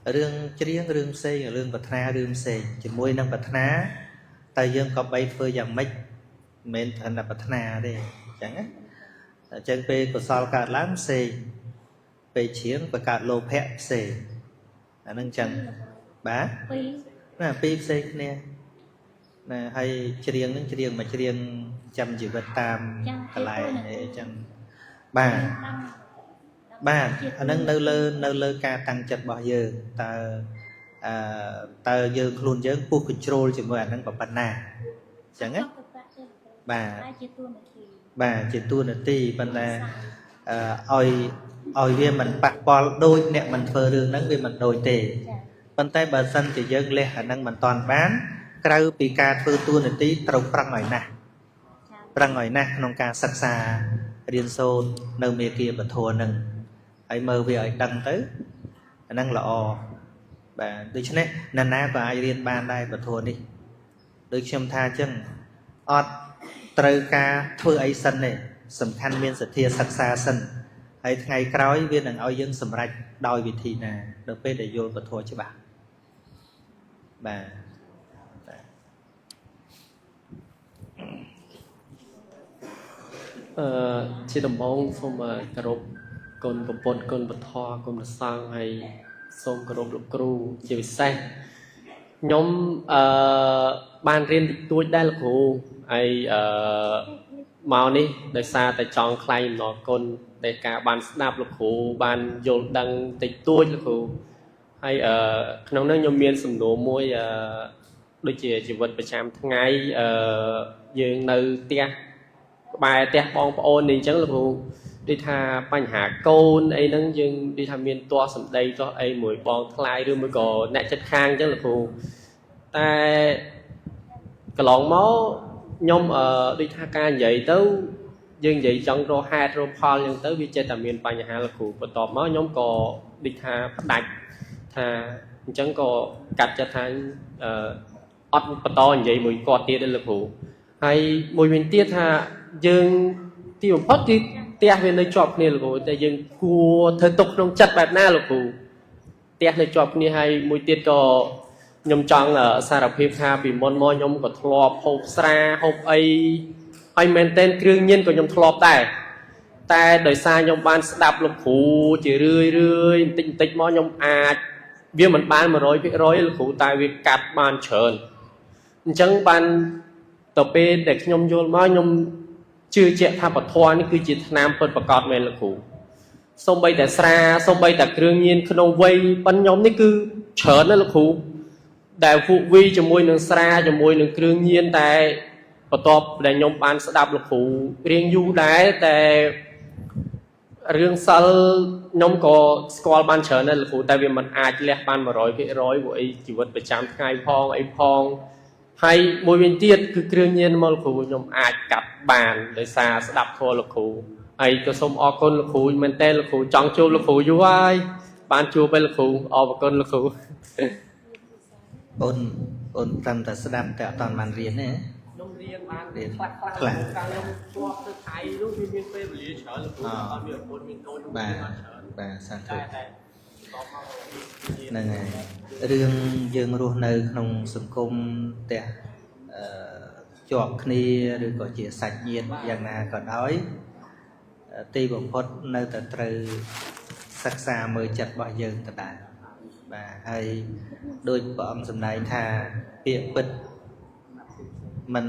ទរឿងច្រៀងរឿងផ្សេងរឿងប្រាថ្នារឿងផ្សេងជាមួយនឹងប្រាថ្នាតើយើងក៏បីធ្វើយ៉ាងម៉េចមិនមែនត្រឹមតែប្រាថ្នាទេអញ្ចឹងណាអញ្ចឹងពេលកុសលកើតឡើងផ្សេងពេលច្រៀងបង្កើតលោភៈផ្សេងអាហ្នឹងអញ្ចឹងបាទ ពីរ ណាពីរផ្សេងគ្នាណាហើយច្រៀងហ្នឹងច្រៀងមកច្រៀងចាំជីវិតតាមកន្លែងអីអញ្ចឹងបាទបាទអាហ្នឹងនៅលើការតាំងចិត្តរបស់យើងតើអឺតើយើងខ្លួនយើងពុះ control ជាមួយអាហ្នឹងប៉ុណ្ណាអញ្ចឹងណាបាទ តែជាតួនាទី បាទជាតួនាទីប៉ុន្តែអឺឲ្យវាមិនប៉ះពាល់ដូចអ្នកមិនធ្វើរឿងហ្នឹងវាមិនដូចទេ ចា ប៉ុន្តែបើសិនជាយើងលះអាហ្នឹងមិនតាន់បាន ក្រៅពីការធ្វើតួនាទីត្រូវប្រឹងឲ្យណាស់ប្រឹងឲ្យណាស់ក្នុងការសិក្សារៀនសូត្រនៅមេគាពធហ្នឹងហើយមើលវាឲ្យដឹងទៅអាហ្នឹងល្អបាទដូច្នេះនរណាក៏អាចរៀនបានដែរពធនេះដូចខ្ញុំថាអញ្ចឹងអត់ត្រូវការធ្វើអីសិនទេសំខាន់មានសទ្ធាសិក្សាសិនហើយថ្ងៃក្រោយវានឹងឲ្យយើងសម្រេចដោយវិធីណានៅពេលដែលយល់ពធច្បាស់បាទ ជាដំបូងសូមគោរពគុណប្រពន្ធគុណពធគុណព្រះសង្ឃហើយសូមគោរពលោកគ្រូជាពិសេសខ្ញុំអឺបានរៀនតិចតួចដែរលោកគ្រូហើយអឺមកនេះដោយសារតែចង់ក្លែងអំណរគុណដែលការបានស្ដាប់លោកគ្រូបានយល់ដឹងតិចតួចលោកគ្រូហើយអឺក្នុងនោះខ្ញុំមានសំណួរមួយអឺដូចជាជីវិតប្រចាំថ្ងៃអឺយើងនៅផ្ទះក្បែរផ្ទះបងប្អូននេះអញ្ចឹងលោកគ្រូដូចថាបញ្ហាកូនអីហ្នឹងយើងដូចថាមានទាស់សម្ដីទាស់អីមួយបងថ្លៃឬមួយក៏អ្នកចិត្តខាងអញ្ចឹងលោកគ្រូតែកន្លងមកខ្ញុំអឺដូចថាការនិយាយទៅយើងនិយាយចង់រកហេតុរកផលអញ្ចឹងទៅវាចេះតែមានបញ្ហាលោកគ្រូបន្ទាប់មកខ្ញុំក៏ដូចថាផ្ដាច់ថាអញ្ចឹងក៏កាត់ចិត្តថាអឺអត់បន្តនិយាយមួយគាត់ទៀតទេលោកគ្រូហើយមួយវិញទៀតថាយើងទីបំផុតគឺផ្ទះវានៅជាប់គ្នាលោកគ្រូតែយើងគួរធ្វើទុកក្នុងចិត្តបែបណាលោកគ្រូផ្ទះនៅជាប់គ្នាហើយមួយទៀតក៏ខ្ញុំចង់សារភាពថាពីមុនមកខ្ញុំក៏ធ្លាប់ហូបស្រាហូបអីហើយមែនទែនគ្រឿងញៀនក៏ខ្ញុំធ្លាប់ដែរតែដោយសារខ្ញុំបានស្ដាប់លោកគ្រូជារឿយរឿយបន្តិចបន្តិចមកខ្ញុំអាចវាមិនបាន100%លោកគ្រូតែវាកាត់បានច្រើនអញ្ចឹងបាន ទៅពេលដែលខ្ញុំយល់មកខ្ញុំជឿជាក់ថាពធនេះគឺជាថ្នាំពិតប្រាកដមែនលោកគ្រូសូម្បីតែស្រាសូម្បីតែគ្រឿងញៀនក្នុងវ័យប៉ុនខ្ញុំនេះគឺច្រើនណាស់លោកគ្រូដែលពួកវីជាមួយនឹងស្រាជាមួយនឹងគ្រឿងញៀនតែបន្ទាប់ដែលខ្ញុំបានស្ដាប់លោកគ្រូរៀងយូរដែរតែរឿងសិលខ្ញុំក៏ស្គាល់បានច្រើនដែរលោកគ្រូតែវាមិនអាចលះបាន100%ព្រោះអីជីវិតប្រចាំថ្ងៃផងអីផងហើយមួយវិញទៀតគឺគ្រឿងញៀនមកលោកគ្រូខ្ញុំអាចកាត់បានដោយសារស្ដាប់ធម៌លោកគ្រូហើយក៏សូមអរគុណលោកគ្រូមែនតើលោកគ្រូចង់ជួបលោកគ្រូយូរហើយបានជួបហើយលោកគ្រូអរគុណលោកគ្រូ អូនអូនត្រឹមតែស្ដាប់តែអត់តាន់បានរៀនទេ ខ្ញុំរៀនបាន រៀន ខ្លះខ្លះ ខ្លះ កាលខ្ញុំធ្លាប់ទៅថៃនោះវាមានពេលវេលាច្រើនលោកគ្រូអត់មានប្រពន្ធមានកូនខ្ញុំ បាទ រៀនបានច្រើន បាទសាធុ តែតែតបមករៀន ហ្នឹងហើយរឿងយើងរស់នៅក្នុងសង្គមផ្ទះអឺជាប់គ្នាឬក៏ជាសាច់ញាតិយ៉ាងណាក៏ដោយទីបំផុតនៅតែត្រូវសិក្សាមើលចិត្តរបស់យើងដដែលបាទហើយដូចព្រះអង្គសម្ដែងថាពាក្យពិតមិន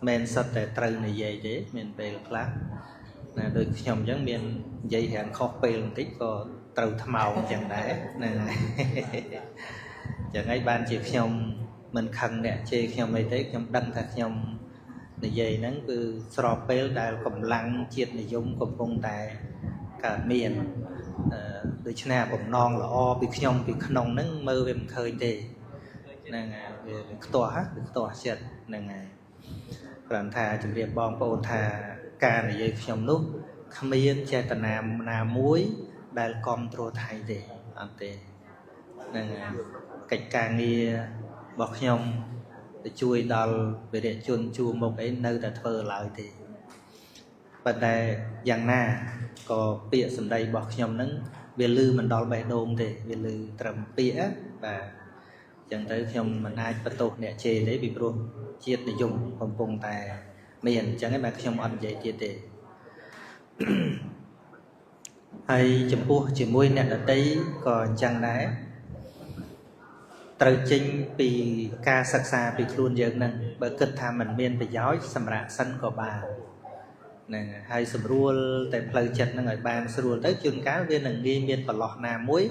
មែនសុទ្ធតែត្រូវនិយាយទេមានពេលខ្លះណាដូចខ្ញុំអញ្ចឹងមាននិយាយរាងខុសពេលបន្តិចក៏ត្រូវថ្មោងអញ្ចឹងដែរហ្នឹងហើយអញ្ចឹងហើយបានជាខ្ញុំមិនខឹងអ្នកជេរខ្ញុំអីទេខ្ញុំដឹងថាខ្ញុំនិយាយហ្នឹងគឺស្របពេលដែលកម្លាំងជាតិនិយមកំពុងតែកើតមានដូច្នេះបំណងល្អពីខ្ញុំពីក្នុងហ្នឹងមើលវាមិនឃើញទេហ្នឹងហើយវាខ្ទាស់វាខ្ទាស់ចិត្តហ្នឹងហើយគ្រាន់ថាជម្រាបបងប្អូនថាការនិយាយខ្ញុំនោះគ្មានចេតនាណាមួយដែលគ្រប់គ្រងថៃទេអត់ទេហ្នឹងហើយកិច្ចការងាររបស់ខ្ញុំទៅជួយដល់វីរជនជួមុខអីនៅតែធ្វើឡើយទេប៉ុន្តែយ៉ាងណាក៏ពាក្យសម្ដីរបស់ខ្ញុំហ្នឹងវាលឺមិនដល់បេះដូងទេវាលឺត្រឹមពាក្យបាទអញ្ចឹងទៅខ្ញុំមិនអាចបន្ទោសអ្នកជេរទេពីព្រោះជាតិនិយមកំពុងតែមានអញ្ចឹងឯងបាទខ្ញុំអត់និយាយទៀតទេហើយចំពោះជាមួយអ្នកដទៃក៏អញ្ចឹងដែរត្រូវចេញពីការសិក្សាពីខ្លួនយើងហ្នឹងបើគិតថាมันមានប្រយោជន៍សម្រាប់សិនក៏បានហ្នឹងហើយសម្រួលតែផ្លូវចិត្តហ្នឹងឲ្យបានស្រួលទៅជួនកាលវានឹងងាយមានប្រឡោះណាមួយ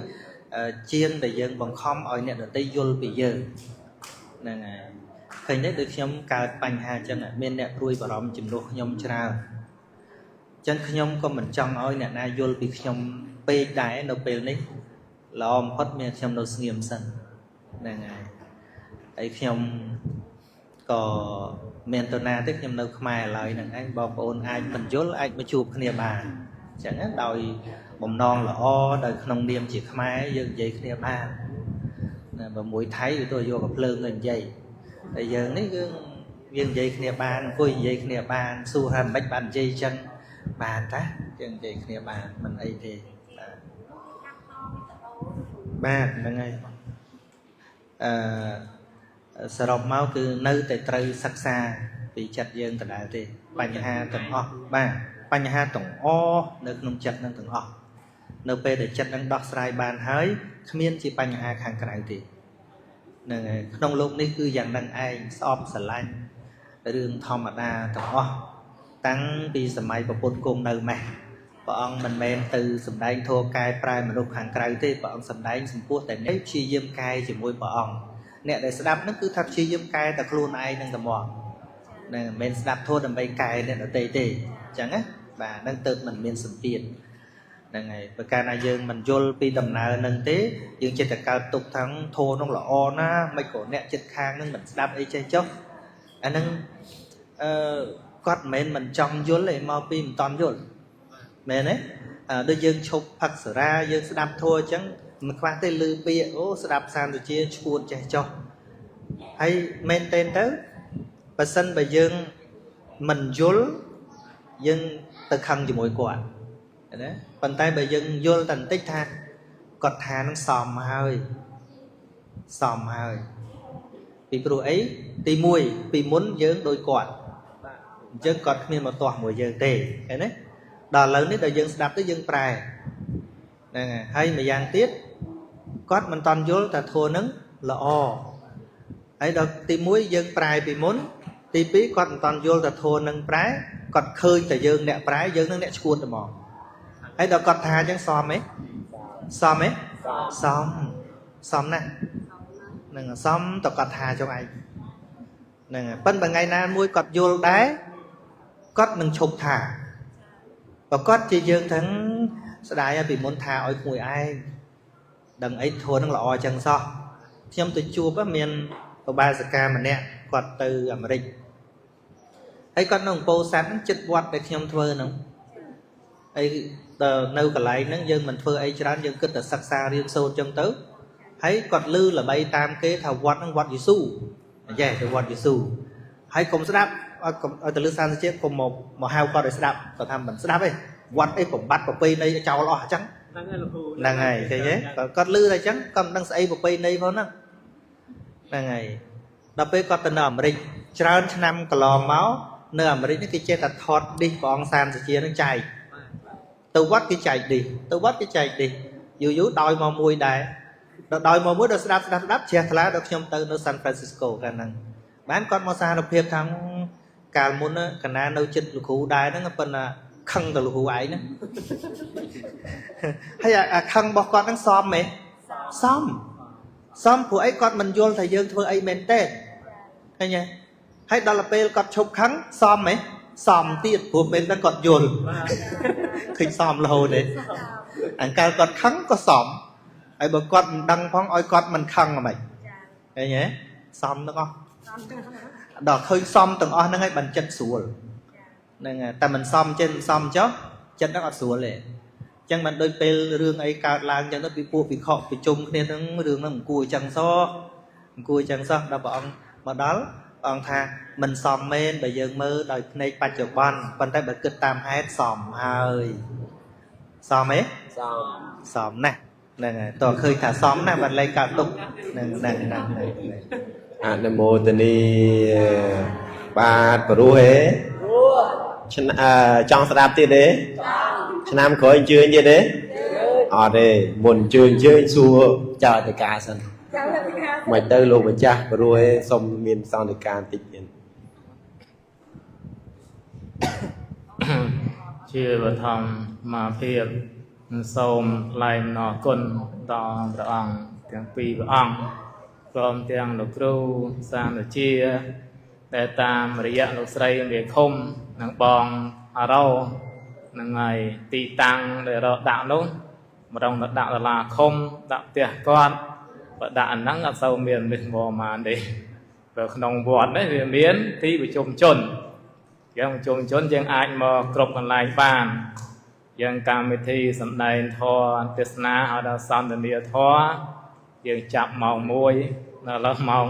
ជាងដែលយើងបង្ខំឲ្យអ្នកដទៃយល់ពីយើងហ្នឹងហើយឃើញទេដូចខ្ញុំកើតបញ្ហាអញ្ចឹងមានអ្នកព្រួយបារម្ភចំនួនខ្ញុំច្រើនអញ្ចឹងខ្ញុំក៏មិនចង់ឲ្យអ្នកណាយល់ពីខ្ញុំពេកដែរនៅពេលនេះល្អបំផុតមានខ្ញុំនៅស្ងៀមសិនហ្នឹងហើយហើយខ្ញុំក៏មានទៅណាទេខ្ញុំនៅខ្មែរឡើយហ្នឹងឯងបងប្អូនអាចបញ្យល់អាចមកជួបគ្នាបានអញ្ចឹងដោយបំណងល្អដោយក្នុងនាមជាខ្មែរយើងនិយាយគ្នាបានណាបើមួយថៃវាទៅយកកំភ្លើងទៅនិយាយតែយើងនេះគឺយើងនិយាយគ្នាបានអង្គុយនិយាយគ្នាបានសួរថាមិនបាននិយាយអញ្ចឹងបានតាយើងនិយាយគ្នាបានមិនអីទេបាទហ្នឹងហើយអឺសរុបមកគឺនៅតែត្រូវសិក្សាពីចិត្តយើងដដែលទេបញ្ហាទាំងអស់បាទបញ្ហាទាំងអស់នៅក្នុងចិត្តនឹងទាំងអស់នៅពេលដែលចិត្តនឹងដោះស្រាយបានហើយគ្មានជាបញ្ហាខាងក្រៅទេហ្នឹងហើយក្នុងលោកនេះគឺយ៉ាងនឹងឯងស្អប់ស្រឡាញ់រឿងធម្មតាទាំងអស់តាំងពីសម័យពុទ្ធគង់នៅម៉េះព្រះអង្គមិនមែនទៅសម្ដែងធម៌កែប្រែមនុស្សខាងក្រៅទេព្រះអង្គសម្ដែងចំពោះតែអ្នកព្យាយាមកែជាមួយព្រះអង្គអ្នកដែលស្ដាប់ហ្នឹងគឺថាព្យាយាមកែតែខ្លួនឯងហ្នឹងតែមកហ្នឹងមិនមែនស្ដាប់ធម៌ដើម្បីកែអ្នកដទៃទេអញ្ចឹងណាបាទហ្នឹងទៅមិនមានសម្ពាធហ្នឹងហើយបើកាលណាយើងមិនយល់ពីដំណើរហ្នឹងទេយើងចិត្តតែកើតទុកថាធម៌ហ្នឹងល្អណាស់មិនក៏អ្នកចិត្តខាងហ្នឹងមិនស្ដាប់អីចេះចុះអាហ្នឹងអឺគាត់មិនមែនមិនចង់យល់ទេមកពីមិនតន់យល់មែនទេដូចយើងឈប់ផឹកសុរាយើងស្ដាប់ធម៌អញ្ចឹងមិនខ្វះទេឮពាក្យអូស្ដាប់សានសុជាឈួតចេះចុះហើយមែនទេទៅបើសិនបើយើងមិនយល់យើងទៅខឹងជាមួយគាត់ណាប៉ុន្តែបើយើងយល់តែបន្តិចថាគាត់ថានឹងសមហើយសមហើយពីព្រោះអីទី1ពីមុនយើងដូចគាត់អញ្ចឹងគាត់គ្មានមកទាស់មួយយើងទេឃើញទេដល់ឥឡូវនេះដល់យើងស្ដាប់ទៅយើងប្រែហ្នឹងហើយម្យ៉ាងទៀតគាត់មិនតន់យល់ថាធម៌នឹងល្អហើយដល់ទី1យើងប្រែពីមុន ទី2គាត់មិនតន់យល់ថាធម៌នឹងប្រែគាត់ឃើញតែយើងអ្នកប្រែយើងនឹងអ្នកឈួតតែហ្មងហើយដល់គាត់ថាអញ្ចឹងសមទេសមទេសមសមណាស់ហ្នឹងសមតគាត់ថាចុងឯងហ្នឹងហើយប៉ិនបើថ្ងៃណាមួយគាត់យល់ដែរគាត់នឹងឈប់ថាបើគាត់ជាយើងទាំងស្ដាយពីមុនថាឲ្យក្មួយឯងដឹងអីធัวនឹងល្អចឹងសោះខ្ញុំទៅជួបមានឧបាសិកាម្នាក់គាត់ទៅអាមេរិកហើយគាត់នៅពោធិ៍សាត់ហ្នឹងចិត្តវត្តដែលខ្ញុំធ្វើហ្នឹងហើយដល់នៅកន្លែងហ្នឹងយើងមិនធ្វើអីច្រើនយើងគិតតែសិក្សារៀនសូត្រចឹងទៅហើយគាត់លឺល្បីតាមគេថាវត្តហ្នឹងវត្តយេស៊ូយ៉េទៅវត្តយេស៊ូហើយកុំស្ដាប់ឲ្យទៅលឺសានជាកុំមកហៅគាត់ឲ្យស្ដាប់គាត់ថាមិនស្ដាប់ទេវត្តអីបំបត្តិប្រពៃណីចោលអស់អញ្ចឹង ហ្នឹងហើយលោកគ្រូ ហ្នឹងហើយឃើញទេគាត់លឺតែអញ្ចឹងគាត់មិនដឹងស្អីប្រពៃណីផងហ្នឹងហ្នឹងហើយដល់ពេលគាត់ទៅនៅអាមេរិកច្រើនឆ្នាំកន្លងមកនៅអាមេរិកនេះគេចេះតែថតឌីសព្រះអង្គសានសជានឹងចែកទៅវត្តគេចែកឌីសទៅវត្តគេចែកឌីសយូរយូរដោយមកមួយដែរដល់ដោយមកមួយដល់ស្ដាប់ស្ដាប់ស្ដាប់ជ្រះថ្លាដល់ខ្ញុំទៅនៅសាន់ហ្វ្រាន់ស៊ីស្កូកាលហ្នឹងបានគាត់មកសារភាពថាកាលមុនកណានៅចិត្តលោកគ្រូដែរហ្នឹងប៉ុន្តែខឹងទៅលោកគ្រូឯងហ្នឹងហើយអាខឹងរបស់គាត់ហ្នឹងសមហ៎សមសមព្រោះអីគាត់មិនយល់ថាយើងធ្វើអីមែនទេឃើញទេហើយដល់ពេលគាត់ឈប់ខឹងសមហ៎សមទៀតព្រោះពេលហ្នឹងគាត់យល់ឃើញសមរហូតទេអង្កលគាត់ខឹងក៏សមហើយបើគាត់មិនដឹងផងឲ្យគាត់មិនខឹងហ្មងឃើញទេសមទាំងអស់ដល់ឃើញសមទាំងអស់ហ្នឹងហើយបានចិត្តស្រួលហ្នឹងតែមិនសមចេះមិនសមចុះចិត្តហ្នឹងអត់ស្រួលទេអញ្ចឹងមិនដូចពេលរឿងអីកើតឡើងអញ្ចឹងទៅពីពួកពិខុប្រជុំគ្នាហ្នឹងរឿងហ្នឹងមិនគួរអញ្ចឹងសោះមិនគួរអញ្ចឹងសោះដល់ព្រះអង្គមកដល់ព្រះអង្គថាមិនសមមែនបើយើងមើលដោយភ្នែកបច្ចុប្បន្នប៉ុន្តែបើគិតតាមហេតុសមហើយសមទេ សម សមណាស់ហ្នឹងហើយតើឃើញថាសមណាស់មិនលែងកើតទុកហ្នឹងហ្នឹងហ្នឹង អនុមោទនីបាទព្រោះហេឆ្នាំចង់ស្ដាប់ទៀតទេឆ្នាំក្រោយអញ្ជើញទៀតទេអត់ទេមុនអញ្ជើញសួរចៅអធិការសិនមិនទៅលោកម្ចាស់ព្រោះហេសុំមានសន្តិការបន្តិចទៀត ជាបឋមមកភាពសូមថ្លែងអំណរគុណដល់ព្រះអង្គទាំងពីរព្រះអង្គព្រមទាំងលោកគ្រូសានជាដែលតាមរយៈលោកស្រីមេឃុំនិងបងអារោនឹងហើយទីតាំងដែលរកដាក់នោះម្ដងទៅដាក់សាលាឃុំដាក់ផ្ទះគាត់បើដាក់អាហ្នឹងអត់សូវមានមនុស្សមកប៉ុន្មានទេព្រោះក្នុងវត្តនេះវាមានទីប្រជុំជនយើងប្រជុំជនយើងអាចមកគ្រប់កន្លែងបានយើងកម្មវិធីសម្ដែងធម៌ទេសនាឲ្យដល់សន្ទនាធម៌យើងចាប់ម៉ោង1ដល់ឥឡូវម៉ោង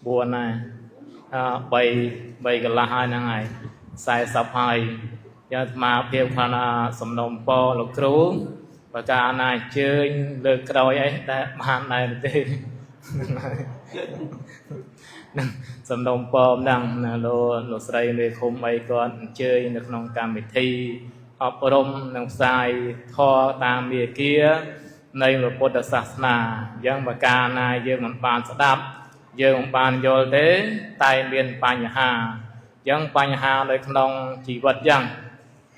4ហើយ3កន្លះហើយហ្នឹងហើយ40ហើយយើងអាត្មាភាពគាត់ថាសំណុំពរលោកគ្រូបើកាលណាអញ្ជើញលើកក្រោយអីដែលបានដែរទេនឹងសំណុំពរហ្នឹងណាលោកស្រីមេឃុំអីគាត់អញ្ជើញនៅក្នុងកម្មវិធីអប់រំនិងផ្សាយធម៌តាមមាគានៃព្រះពុទ្ធសាសនាអញ្ចឹងបើកាលណាយើងមិនបានស្ដាប់យើងមិនបានយល់ទេតែមានបញ្ហាអញ្ចឹងបញ្ហានៅក្នុងជីវិតអញ្ចឹង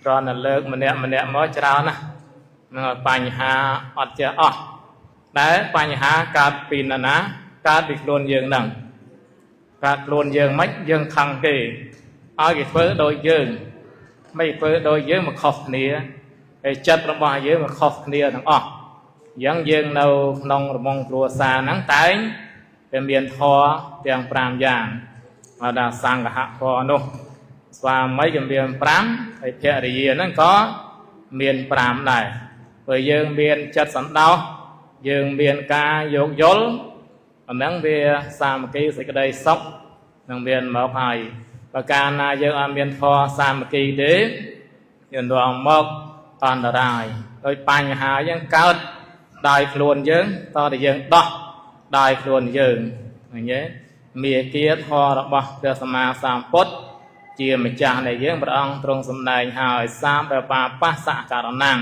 គ្រាន់តែលើកម្នាក់ម្នាក់មកច្រើនណាស់នឹងបញ្ហាអត់ចេះអស់តែបញ្ហាកើតពីណាណាកើតពីខ្លួនយើងហ្នឹងកើតខ្លួនយើងមិនយើងខឹងគេឲ្យគេធ្វើដូចយើងមិនធ្វើដូចយើងមកខុសគ្នាហើយចិត្តរបស់យើងមកខុសគ្នាទាំងអស់អញ្ចឹងយើងនៅក្នុងរមងគ្រួសារហ្នឹងតែងតែមានធម៌ទាំង5យ៉ាងហៅថាសង្ឃហធម៌នោះស្វាមីក៏មាន5ហើយភរិយាហ្នឹងក៏មាន5ដែរព្រោះយើងមានចិត្តសន្តោសយើងមានការយោគយល់អាហ្នឹងវាសាមគ្គីសេចក្តីសុខនឹងមានមកហើយបើកាលណាយើងអត់មានធម៌សាមគ្គីទេយើងនាំមកអន្តរាយដោយបញ្ហាយើងកើតដោយខ្លួនយើងតតែយើងដោះដោយខ្លួនយើងឃើញទេមាគាធម៌របស់ព្រះសម្មាសម្ពុទ្ធជាម្ចាស់នៃយើងព្រះអង្គទ្រង់សម្ដែងហើយសាមបាបសៈករណੰ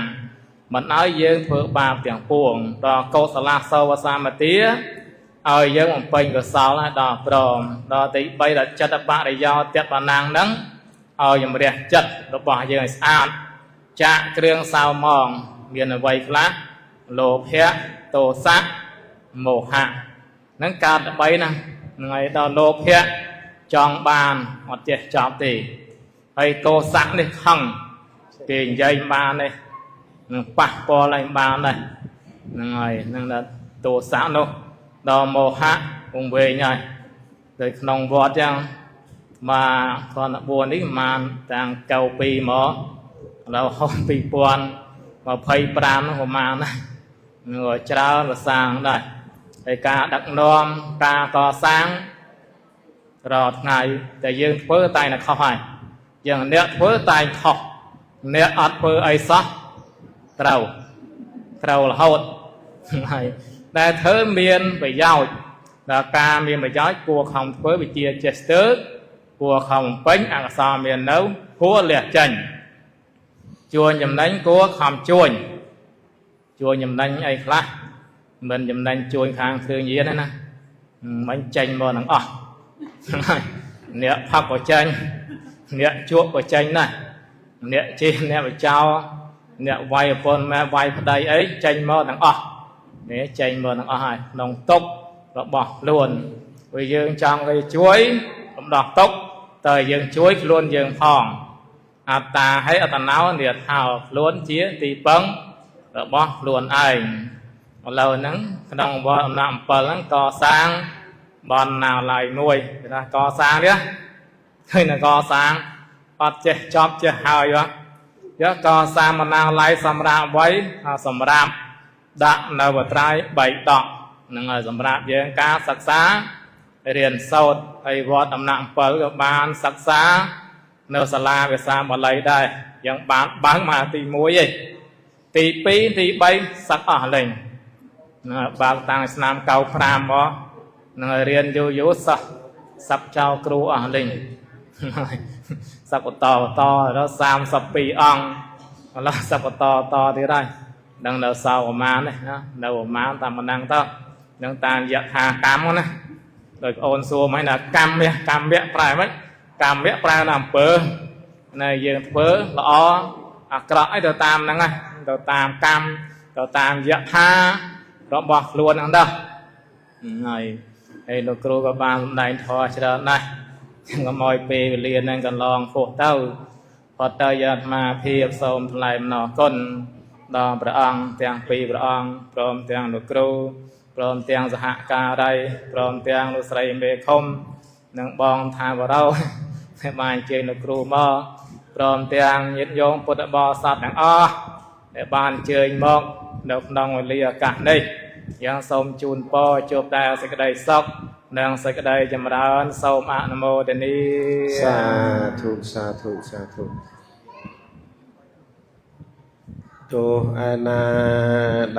មិនឲ្យយើងធ្វើបាបទាំងពួងដល់កុសលសវសមទា ឲ្យយើងបំពេញកុសលឲ្យដល់ព្រមដល់ទី3ដល់ចិត្តបរិយោតបណាំងហ្នឹងឲ្យជំរះចិត្តរបស់យើងឲ្យស្អាតចាកគ្រឿងសៅមងមានអ្វីខ្លះលោភៈទោសៈមោហៈហ្នឹងកើត3ណាហ្នឹងហើយដល់លោភៈចង់បានអត់ចេះចប់ទេហើយទោសៈនេះខឹងគេនិយាយបានទេនឹងប៉ះពាល់ឲ្យបានដែរហ្នឹងហើយហ្នឹងដល់ទោសៈនោះដល់មោហៈវង្វេងហើយដូចក្នុងវត្តចឹងមកខណ្ឌ4នេះប្រហែលតាំង92មកឥឡូវហោះ2025នោះប្រហែលណានឹងក៏ច្រើនរសាងដែរហើយការដឹកនាំការកសាងរាល់ថ្ងៃតែយើងធ្វើតែតែខុសហើយយើងអ្នកធ្វើតែខុសអ្នកអត់ធ្វើអីសោះត្រូវត្រូវរហូតហើយតែធ្វើមានប្រយោជន៍ដល់ការមានប្រយោជន៍គួរខំធ្វើវិជាចេះស្ទើគួរខំបំពេញអកុសលមាននៅគួរលះចេញជួញចំណេញគួរខំជួញជួញចំណេញអីខ្លះមិនចំណេញជួញខាងគ្រឿងញៀនទេណាមិនចេញមកទាំងអស់ហើយអ្នកផឹកក៏ចេញអ្នកជក់ក៏ចេញដែរអ្នកជិះអ្នកបចោអ្នកវាយប្រពន្ធម៉ែវាយប្តីអីចេញមកទាំងអស់នេះចេញមកទាំងអស់ហើយក្នុងទុករបស់ខ្លួនព្រោះយើងចង់ឲ្យជួយរំដោះទុកតើយើងជួយខ្លួនយើងផងអត្តាហើយអត្តនោនិយថោខ្លួនជាទីពឹងរបស់ខ្លួនឯងឥឡូវហ្នឹងក្នុងវត្តអំណាច7ហ្នឹងកសាងបណ្ណាល័យមួយគេថាកសាងនេះឃើញតែកសាងអត់ចេះចប់ចេះហើយហ៎យកកសាងបណ្ណាល័យសម្រាប់អ្វីសម្រាប់ដាក់នៅបត្រៃបីដកហ្នឹងហើយសម្រាប់យើងការសិក្សារៀនសូត្រហើយវត្តអំណាច7ក៏បានសិក្សានៅសាលាភាសាបាលីដែរយើងបានបើកមកទី1ឯងទី2ទី3សឹកអស់លេងណាបើកតាំងឆ្នាំ95មកនឹងរៀនយូរយូរសោះសាប់ចោលគ្រូអស់លេងសឹកបន្តបន្តដល់32អង្គឥឡូវសឹកបន្តតទៀតហើយដឹងនៅសល់ប្រមាណនេះណានៅប្រមាណតាមប៉ុណ្ណឹងទៅនឹងតាមយថាកម្មណាដោយបងអូនសួរមកណាកម្មវៈកម្មវៈប្រែមិនកម្មវៈប្រែនៅអំពើនៅយើងធ្វើល្អអាក្រក់អីទៅតាមហ្នឹងណាទៅតាមកម្មទៅតាមយថារបស់ខ្លួនហ្នឹងដែរហើយហើយលោកគ្រូក៏បានសម្ដែងធម៌ច្រើនណាស់ចឹងកុំឲ្យពេលវេលាហ្នឹងកន្លងហួសទៅផុតទៅយកអាត្មាភាពសូមថ្លែងអំណរគុណដល់ព្រះអង្គទាំងពីរព្រះអង្គព្រមទាំងលោកគ្រូព្រមទាំងសហការីព្រមទាំងលោកស្រីមេឃុំនិងបងថាវរោដែលបានអញ្ជើញលោកគ្រូមកព្រមទាំងញាតិញោមពុទ្ធបរិស័ទទាំងអស់ដែលបានអញ្ជើញមកនៅក្នុងវេលាឱកាសនេះយ៉ាងសូមជូនពរជួបតែសេចក្តីសុខនិងសេចក្តីចម្រើនសូមអនុមោទនា សាធុសាធុសាធុទោះឯណា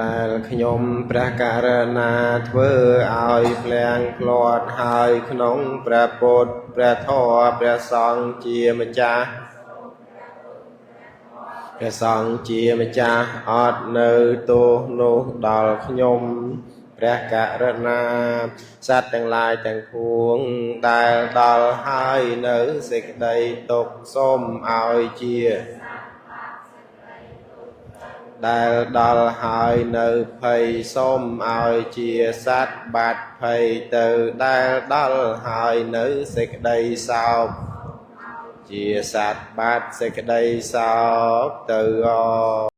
ដែលខ្ញុំព្រះករណាធ្វើឲ្យភ្លាំងភ្លាត់ហើយក្នុងព្រះពុទ្ធព្រះធម៌ព្រះសង្ឃជាម្ចាស់ព្រះសង្ឃជាម្ចាស់អត់នៅទោសនោះដល់ខ្ញុំព្រះករណាសត្វទាំងឡាយទាំងពួងដែលដល់ហើយនៅសេចក្តីទុក្ខសូមឲ្យជាដែលដល់ហើយនៅភ័យសូមឲ្យជាសត្វបាត់ភ័យទៅដែលដល់ហើយនៅសេចក្តីសោកជាសត្វបាត់សេចក្តីសោកទៅអ